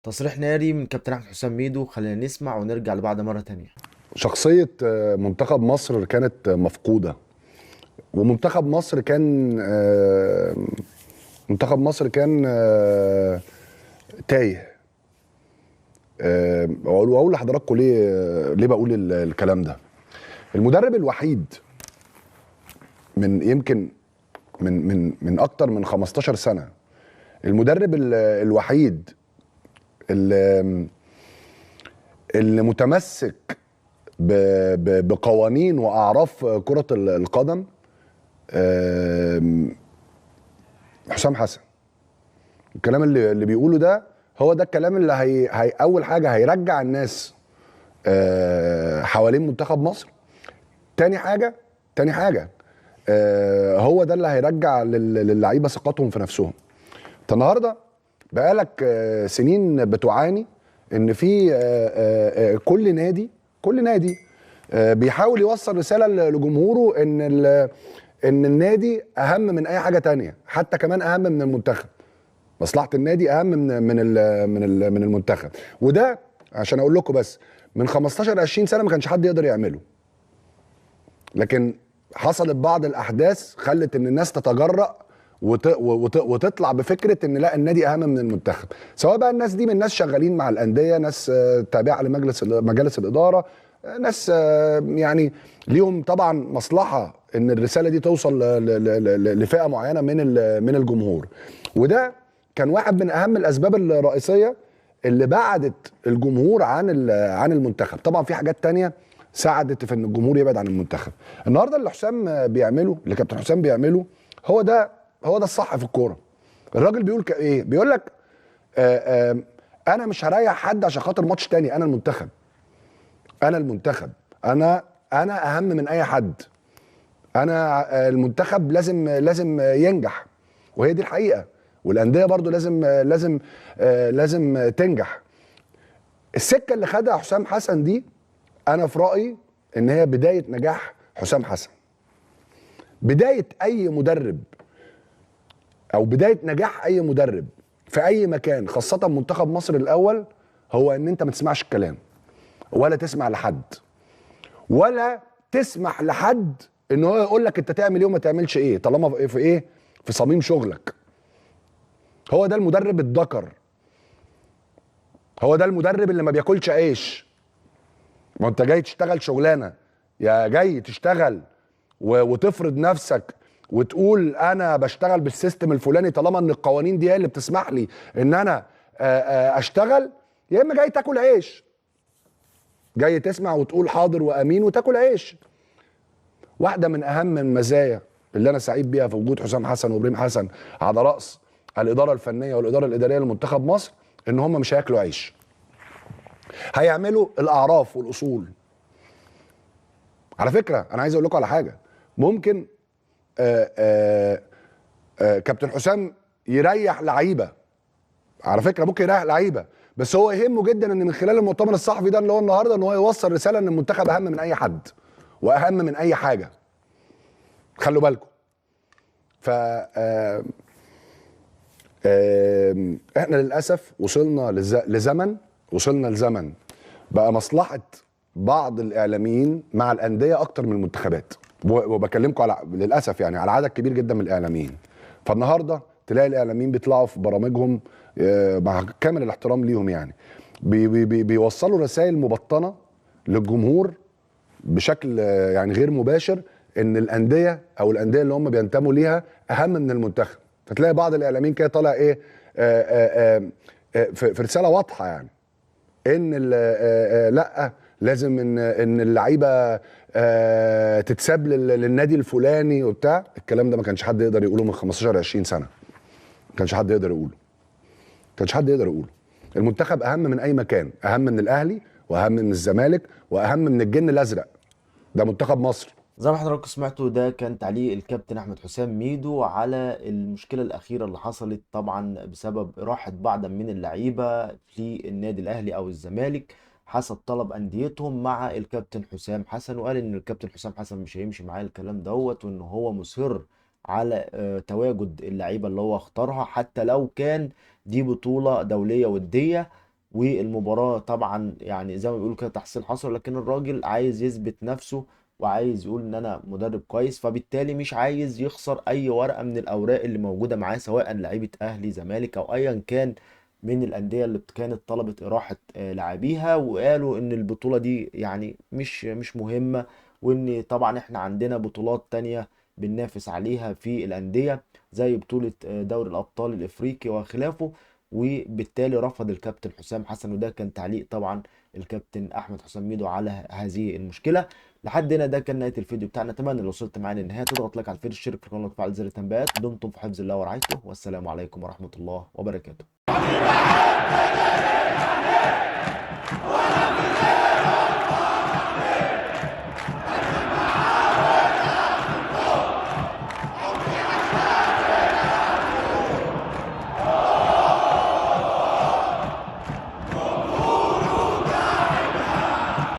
تصريح ناري من كابتن احمد حسام ميدو، خلينا نسمع ونرجع لبعض مرة تانية. شخصية منتخب مصر كانت مفقودة، ومنتخب مصر كان منتخب مصر كان تايه. واقول لحضراتكم ليه بقول الكلام ده. المدرب الوحيد من يمكن من من من اكتر من 15 سنة، المدرب الوحيد اللي متمسك بقوانين واعراف كرة القدم حسام حسن. الكلام اللي بيقوله ده هو ده الكلام اللي هي اول حاجة هيرجع الناس حوالين منتخب مصر. تاني حاجة هو ده اللي هيرجع للعيبة ثقتهم في نفسهم. انت النهارده بقالك سنين بتعاني ان في كل نادي بيحاول يوصل رسالة لجمهوره ان النادي اهم من اي حاجة تانية، حتى كمان اهم من المنتخب. مصلحة النادي اهم من من من من المنتخب. وده عشان اقول لكم بس من 15 20 سنة ما كانش حد يقدر يعمله، لكن حصلت بعض الاحداث خلت ان الناس تتجرأ وتطلع بفكره ان لا، النادي اهم من المنتخب. سواء بقى الناس دي من ناس شغالين مع الاندية، ناس تابعه لمجالس الادارة، ناس يعني ليهم طبعا مصلحة ان الرسالة دي توصل لفئة معينة من الجمهور. وده كان واحد من اهم الاسباب الرئيسية اللي بعدت الجمهور عن المنتخب. طبعا في حاجات تانية ساعدت في ان الجمهور يبعد عن المنتخب. النهارده اللي حسام بيعمله، اللي كابتن حسام بيعمله، هو ده الصح في الكورة. الراجل بيقول ايه؟ بيقول لك انا مش هريح حد عشان خاطر ماتش تاني، انا المنتخب، انا المنتخب، انا اهم من اي حد، انا المنتخب لازم ينجح. وهي دي الحقيقة. والاندية برضو لازم لازم لازم تنجح. السكة اللي خدها حسام حسن دي انا في رايي ان هي بداية نجاح حسام حسن، بداية اي مدرب او بداية نجاح اي مدرب في اي مكان، خاصة منتخب مصر الاول، هو ان انت ما تسمعش الكلام ولا تسمع لحد ولا تسمح لحد ان هو يقول لك انت تعمل ايه وما تعملش ايه، طالما في ايه، في صميم شغلك. هو ده المدرب الذكر، هو ده المدرب اللي ما بياكلش عيش. ما انت جاي تشتغل شغلانة، يا جاي تشتغل وتفرض نفسك وتقول انا بشتغل بال system الفلاني طالما ان القوانين دي هي اللي بتسمح لي ان انا اشتغل، يا اما جاي تاكل عيش، جاي تسمع وتقول حاضر وامين وتاكل عيش. واحدة من اهم المزايا اللي انا سعيد بيها في وجود حسام حسن وابراهيم حسن على راس الادارة الفنية والادارة الادارية لمنتخب مصر، ان هم مش هياكلوا عيش، هيعملوا الاعراف والاصول. على فكرة انا عايز اقول لكم على حاجة، ممكن آآ آآ كابتن حسام يريح لعيبة، على فكرة ممكن يريح لعيبة، بس هو يهمه جدا ان من خلال المؤتمر الصحفي ده اللي هو النهارده ان هو يوصل رسالة ان المنتخب اهم من اي حد واهم من اي حاجة. خلوا بالكم. ف احنا للاسف وصلنا لزمن، وصلنا لزمن بقى مصلحة بعض الاعلاميين مع الاندية اكتر من المنتخبات، وبكلمكم على للاسف يعني على عدد كبير جدا من الاعلاميين. فالنهارده تلاقي الاعلاميين بيطلعوا في برامجهم مع كامل الاحترام ليهم، يعني بي بي بيوصلوا رسائل مبطنه للجمهور بشكل يعني غير مباشر ان الاندية او الاندية اللي هم بينتموا ليها اهم من المنتخب. فتلاقي بعض الاعلاميين كده طالع ايه آآ آآ في رسالة واضحة يعني ان لا لازم ان اللعيبة تتساب للنادي الفلاني وبتاع. الكلام ده ما كانش حد يقدر يقوله من 15 20 سنة، ما كانش حد يقدر يقوله، ما كانش حد يقدر يقوله. المنتخب اهم من اي مكان، اهم من الاهلي واهم من الزمالك واهم من الجن الازرق، ده منتخب مصر. زي ما حضراتكم سمعتوا ده كان تعليق الكابتن احمد حسام ميدو على المشكلة الاخيرة اللي حصلت طبعا بسبب راحة بعض من اللعيبة في النادي الاهلي او الزمالك حسب طلب انديتهم مع الكابتن حسام حسن، وقال ان الكابتن حسام حسن مش هيمشي معاه الكلام دوت، وان هو مصر على تواجد اللعيبة اللي هو اختارها حتى لو كان دي بطوله دولية وديه. والمباراة طبعا يعني زي ما بيقولوا كده تحصيل حصر، لكن الراجل عايز يثبت نفسه وعايز يقول ان انا مدرب كويس، فبالتالي مش عايز يخسر اي ورقة من الاوراق اللي موجودة معاه، سواء لعيبة اهلي زمالك او ايا كان من الاندية اللي كانت طلبت اراحة لاعبيها، وقالوا ان البطولة دي يعني مش مهمة، وان طبعا احنا عندنا بطولات تانية بننافس عليها في الاندية زي بطولة دوري الابطال الافريقي وخلافه. وبالتالي رفض الكابتن حسام حسن، وده كان تعليق طبعا الكابتن احمد حسام ميدو على هذه المشكلة. لحد هنا ده كان نهاية الفيديو بتاعنا. اتمنى لو وصلت معانا للنهاية تضغط لايك على الفيديو، تشترك في القناة وتفعل زر التنبيهات. دمتم في حفظ الله ورعايته، والسلام عليكم ورحمة الله وبركاته.